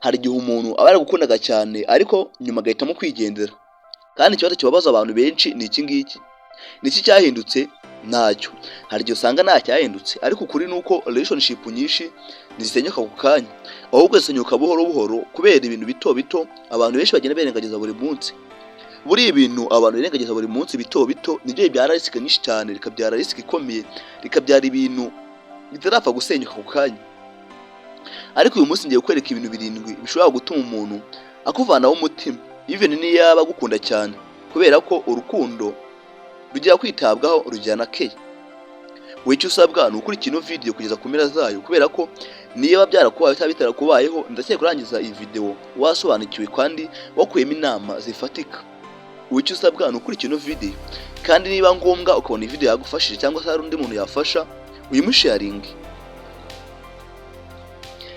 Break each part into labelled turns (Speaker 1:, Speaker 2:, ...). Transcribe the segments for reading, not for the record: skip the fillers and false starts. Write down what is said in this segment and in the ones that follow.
Speaker 1: Hari igihe umuntu aba yaragukundaga cyane, ariko nyuma agahitamo kwigendera. Kandi ikibazo kibabaza abantu benshi ni iki ngiki: ni iki cyahindutse? Ntacyo. Hari igihe usanga nta cyahindutse, ariko ukuri ni uko relationship nyinshi ntizisenyuka ako kanya, ahubwo zisenyuka buhoro buhoro kubera ibintu bito bito abantu benshi bagenda birengagiza buri munsi. Buriya ibintu abantu birengagiza buri munsi bito bito nibyo bibyara risk nyinshi cyane, rikabyara risk ikomeye, rikabyara ibintu bitarapfa gusenyuka ako kanya. Ariko uyu munsi ngiye kukwereka ibintu birindwi bishobora gutuma umuntu akuvanaho umutima, even niyo yaba agukunda cyane, kubera ko urukundo rugira kwitabwaho, rugira na care. Wowe icyo usabwa ni ukurikira ino video kugeza ku mpera zayo, kubera ko niba byarakubayeho cyangwa bitarakubayeho, ndakeka kurangiza iyi video wasobanukiwe kandi wakuyemo inama zifatika. Wowe icyo usabwa ni ukurikira ino video, kandi niba ngombwa ukabona iyi video yagufashije cyangwa se hari undi muntu yafasha, uyimusharinge.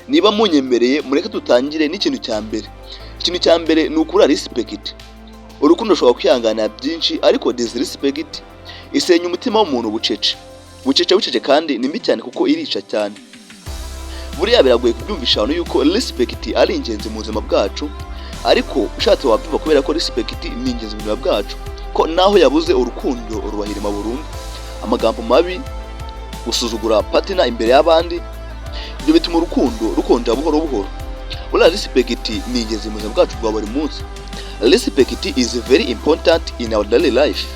Speaker 1: Niba munyemereye, mureke dutangire n'ikintu cya mbere. Ikintu cya mbere ni ukubura respect. Urukundo rushobora kwihanganira byinshi, ariko disrespect isenya umutima w'umuntu bucece bucece bucece, kandi ni mbi cyane kuko irica cyane. Buriya biragoye kubyumvisha abantu yuko respect ari ingenzi mu buzima bwacu, ariko ushatse wabyumva, kubera ko respect ni ingenzi mu buzima bwacu, ko naho yabuze urukundo rubahirima burundu. Amagambo mabi, gusuzugura partner imbere y'abandi, ibyo bituma urukundo rukonja buhoro buhoro. Buriya respect ni ingenzi mu buzima bwacu bwa buri munsi. Respect is very important in our daily life.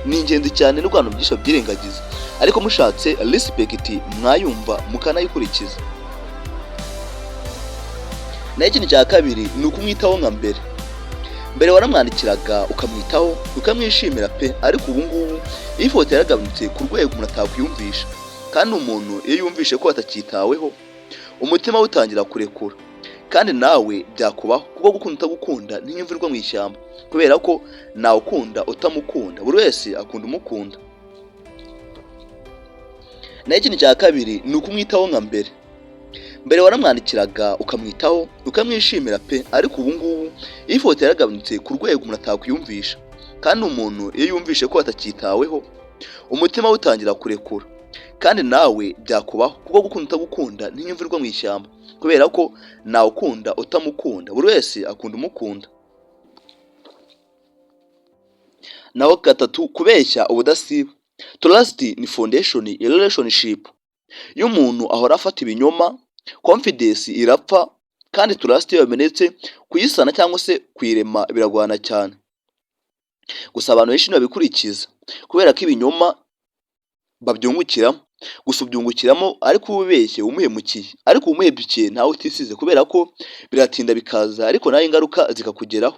Speaker 1: Ni ingenzi cyane n'u Rwanda byinshi babyirengagiza, ariko mushatse respect mwayumva mukanayikurikiza. Naho ikintu cya kabiri ni ukumwitaho nka mbere. Mbere waramwandikiraga, ukamwitaho, ukamwishimira pe, ariko ubu ngubu effort yaragabanutse ku rwego umuntu atakwiyumvisha. Kandi umuntu iyo yumvishe ko atacyitaweho, umutima we utangira kurekura. Kandi nawe byakubaho, kuko gukunda utagukunda ni nk'imvura igwa mu ishyamba, kubera ko nawe ukunda utamukunda, buri wese akunda umukunda. Naho ikintu cya kabiri ni ukumwitaho nka mbere. Mbere waramwandikiraga, ukamwitaho, ukamwishimira pe, ariko ubu ngubu effort yaragabanutse ku rwego umuntu atakwiyumvisha. Kandi umuntu iyo yumvishe ko atacyitaweho, umutima we utangira kurekura. Kandi nawe byakubaho, kuko gukunda utagukunda ni nk'imvura igwa mu ishyamba, kubera ko nawe ukunda utamukunda, buri wese akunda umukunda. Naho gatatu, kubeshya ubudasiba. Trust ni foundation ya relationship. Iyo umuntu ahora afata ibinyoma, confidence irapfa, kandi trust iyo yamenetse, kuyisana cyangwa se kuyirema biragorana cyane. Gusa abantu benshi ntibabikurikiza kubera ko ibinyoma babyungukiramo. Gusa ubyungukiramo, ariko uba ubeshye umuhemukiye, ariko umuhemukiye ntawe utisize, kubera ko biratinda bikaza, ariko nawe ingaruka zikakugeraho.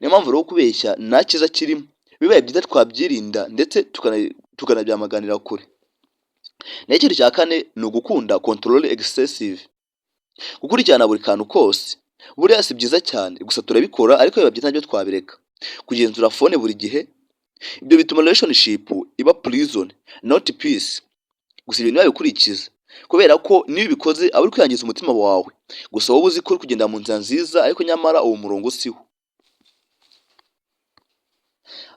Speaker 1: Niyo mpamvu rero kubeshya nta cyiza kirimo, bibaye byiza twabyirinda ndetse tukanabyamaganira kure. Naho ikintu cya kane ni ugukunda control excessive, gukurikirana buri kantu kose. Buriya si byiza cyane, gusa turabikora, ariko biba byiza nabyo twabireka. Kugenzura phone buri gihe, ibyo bituma relationship iba prison, not peace. Gusa ibyo ntibabikurikiza, kubera ko niyo ubikoze aba uri kwiyangiza umutima wawe. Gusa wowe uzi ko uri kugenda mu nzira nziza, ariko nyamara uwo murongo siwo.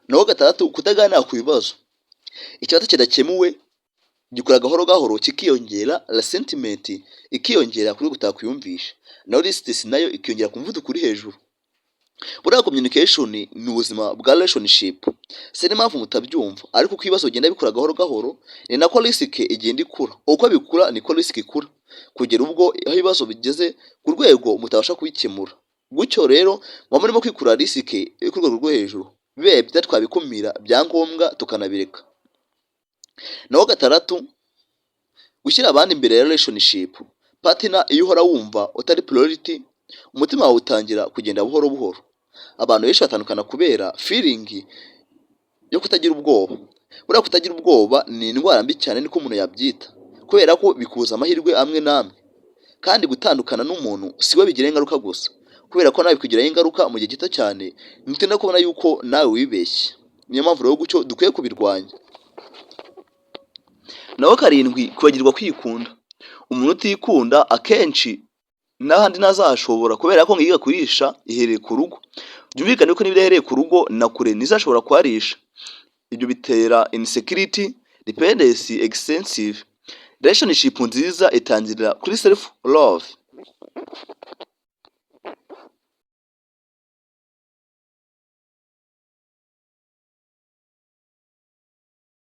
Speaker 1: Naho gatandatu, kutaganira ku bibazo. Ikibazo kidakemuwe gikura gahoro gahoro, kikiyongera, resentment ikiyongera kuri utakwiyumvisha, naho distance nayo ikiyongera ku muvuduko uri hejuru. Buriya communication ni ubuzima bwa relationship. Sinzi impamvu mutabyumva, ariko uko ibibazo bigenda bikura gahoro gahoro ni nako risk igenda ikura. Uko bikura niko risk ikura, kugera ubwo aho ibibazo bigeze ku rwego mutabasha kubikemura. Gutyo rero muba murimo kwikura risk iri ku rwego rwo hejuru. Bibaye byiza twabikumira, byangombwa tukanabireka. Naho gatandatu, gushyira abandi imbere ya relationship partner. Iyo uhora wumva utari priority, umutima wawe utangira kugenda buhoro buhoro. Abantu benshi batandukana kubera feeling yo kutagira ubwoba. Buriya kutagira ubwoba ni indwara mbi cyane, niko umuntu yabyita, kubera ko bikubuza amahirwe amwe n'amwe. Kandi gutandukana n'umuntu si we bigiraho ingaruka gusa, kubera ko nawe bikugiraho ingaruka mu gihe gito cyane. Ntutinda kubona yuko nawe wibeshye. Niyo mpamvu rero gutyo dukwiye kubirwanya. Naho karindwi, kwibagirwa kwikunda. Umuntu utikunda akenshi n'ahandi ntazashobora, kubera ko ngo kurisha ihereye ku rugo. Byumvikane ko niba idahereye ku rugo, na kure ntizashobora kuharisha. Ibyo bitera insecurity, dependency excessive. Relationship nziza itangirira kuri self love.